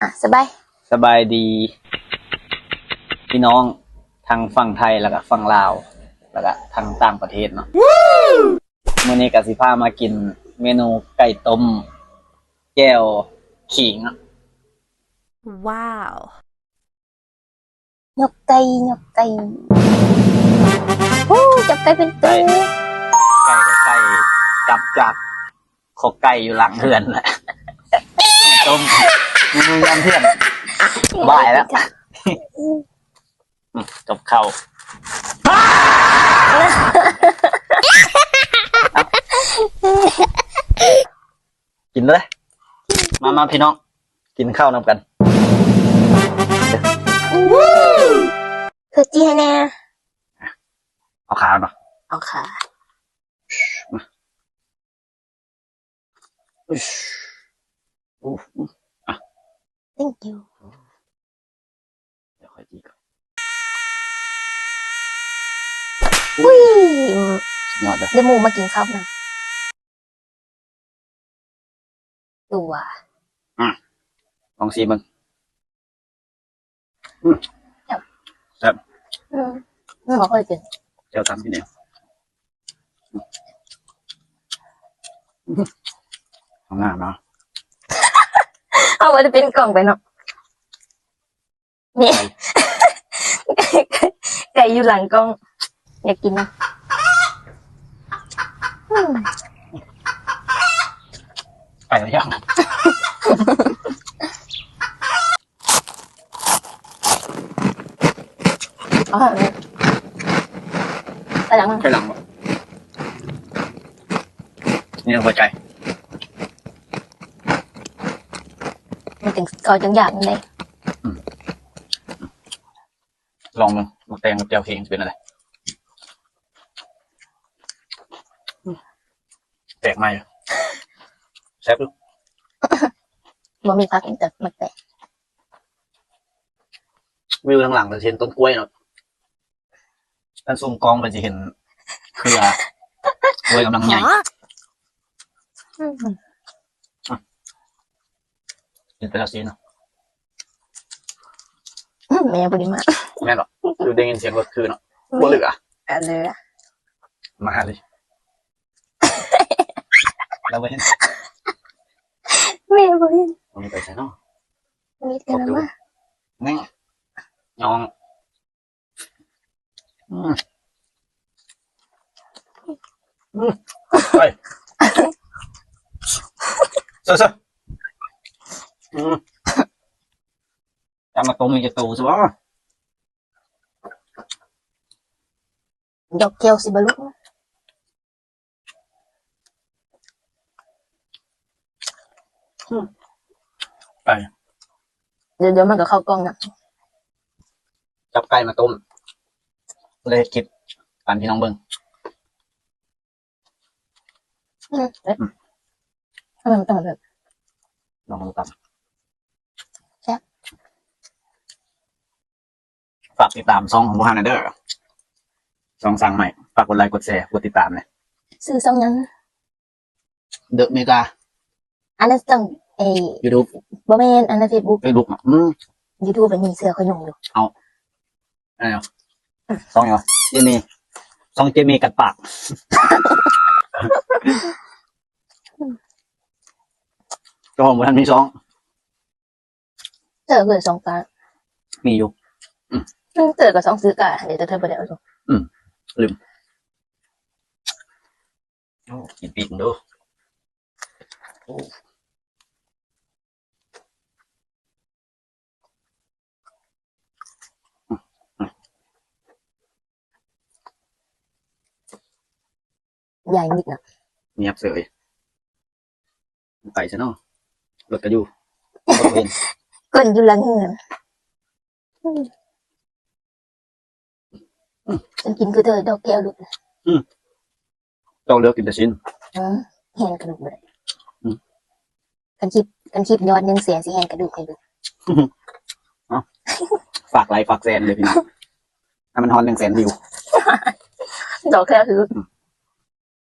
ອ່ະ ສະບາຍ ສະບາຍດີພີ່ນ້ອງທັງຝັ່ງໄທ ແລ້ວກະຝັ່ງລາວ ແລ້ວກະທັງຕ່າງປະເທດເນາະ. ມື້ນີ້ກະຊິພາມາກິນເມນູໄກ່ຕົ້ມແຈ່ວຂີງເນາະ. ວ້າວ. ຍົກໄກ່ ຍົກໄກ່ ໂອ້ ຈັບໄກ່ເປັນໂຕ. ໄກ່ ໄກ່ ໄກ່ ຈັບຈາກ ຂອກໄກ່ຢູ່ຫຼັງເຮືອນແຫຼະ. ຕົ້ມ ເມນູຍາມທ່ຽງ ບ່າຍແລ້ວ. ອືມ ກັບເຂົ້າ ກິນເລີຍ. ມາ ມາ ພີ່ນ້ອງ ກິນເຂົ້ານຳກັນ. ເພິດຈີໃຫ້ແດ່ ເອົາຂາເນາະ ເອົາຂາ. ອືມ ອືມ ອ່ະ thank you. ດຽວຂ້ອຍຈີກ່ອນ. ອຸ້ຍ ສຸດຍອດເລີຍ ໄດ້ໝູ່ມາກິນເຂົ້ານຳ. ຕົວະ ອືມ ລອງຊີມເບິ່ງ. ອືມ ແຊບ ແຊບ. ອືມ ບໍ່ເຄີຍກິນ ແຈ່ວຕຳກິນເອງ. ອືມ ເອົາໜ້າມາ ເຮົາບໍ່ໄດ້ປິ່ນກ້ອງໄປເນາະ. ນີ້ ໄກ່ ໄກ່ຢູ່ຫຼັງກ້ອງ ຢາກກິນນະ. ອືມ ໄປແລ້ວຍັງ ເອົາໃຫ້ແມ່ ໄປຫຼັງມັນ ໄປຫຼັງບໍ່? ນີ້ຫົວໃຈ ມັນຈຶ່ງ ເຂົາຈຶ່ງຢາກມັນເດ້. ອືມ ລອງເບິ່ງ ໝາກແຕງກັບແຈ່ວເຄງຊິເປັນແນວໃດ. ອືມ ແປກໃໝ່ ແຊບຢູ່. ບໍ່ມີຜັກ ມີແຕ່ໝາກແຕງ. ວິວທາງຫຼັງກໍຊິເຫັນຕົ້ນກ້ວຍເນາະ. ຄັນຊູມກ້ອງໄປຊິເຫັນເຄືອກ້ວຍກຳລັງໃຫຍ່. ອືມ ກິນໄປແລ້ວຊີ້ເນາະ. ອືມ ແມ່ບໍ່ໄດ້ມາ. ແມ່ນບໍ່? ຄືໄດ້ຍິນສຽງລົດຄືເນາະ. ບໍ່ເຫຼືອ ເຫຼືອ ມາເລີຍ. ລາວບໍ່ເຫັນ ແມ່ບໍ່ເຫັນ. ມັນໄປໃສເນາະ? ມີແຕ່ລາວມາ ນີ້ ນ້ອງ. ອືມ ອືມ ໄປ ເຊີ ເຊີ ອືມ ຈະມາຕົ້ມອີກຈັກໂຕຊິບໍ່? ດອກແກ້ວຊິບໍ່ລຸກ. ອືມ ໄປ ດຽວ ດຽວມັນກໍເຂົ້າກ້ອງນະ. ຈັບໄກ່ມາຕົ້ມ ເລີຍເຮັດຄລິບປັນພີ່ນ້ອງເບິ່ງ. ອືມ ອືມ ທຳໄມມັນຕ້ອງແບບ ລອງເບິ່ງຕຳ ແຊບ. ຝາກຕິດຕາມຊ່ອງຂອງພວກເຮົາແດ່ເດີ ຊ່ອງສ້າງໃໝ່. ຝາກກົດໄລ ກົດແຊ ກົດຕິດຕາມແດ່. ຊື່ຊ່ອງຫຍັງ? ເດີະເມກາ. ອັນນັ້ນຊ່ອງ ເອີ ຢູທູບ. ບໍ່ແມ່ນ ອັນນັ້ນເຟສບຸກ. ເຟສບຸກ. ອືມ ຢູທູບມັນມີເສື້ອຂ້ອຍນຸ່ງຢູ່. ເອົາ ອັນນັ້ນ ຊ່ອງຫຍັງ? ເຈມີ ຊ່ອງເຈມີກັດປາກ. ເຈົ້າຂອງບໍ່ທັນມີຊ່ອງ. ເຈີເກີດສອງກາ ມີຢູ່. ອືມ ເຈີກັບສອງຊື້ກາ ເດ ແຕ່ເທີບໍ່ໄດ້ເອົາ. ອືມ ລືມ. ໂອ້ ກິນປີກເດີ. ໂອ້ ຍາຍມິດນະ ງຽບເສີຍ. ໄປຊະເນາະ ລົດກະຢູ່ ຄົນບໍ່ເຫັນ ຄົນຢູ່ຫຼັງເຮືອນ. ອືມ ອືມ ຈັ່ງກິນຄືເດີ ດອກແກ້ວລຸດ. ອືມ ເຈົ້າເລືອກກິນແຕ່ຊີ້ນ. ອືມ ແຮ່ນກະດູກບໍ່ໄດ້. ອືມ ຄັນຄລິບ ຄັນຄລິບຍອດໜຶ່ງແສນຊິແຮ່ນກະດູກໃຫ້ເບິ່ງ. ເອົາ ຝາກໄລ ຝາກແຊນເດີພີ່ນ້ອງ ໃຫ້ມັນຮອດໜຶ່ງແສນວິວ. ດອກແກ້ວຄື ອືມ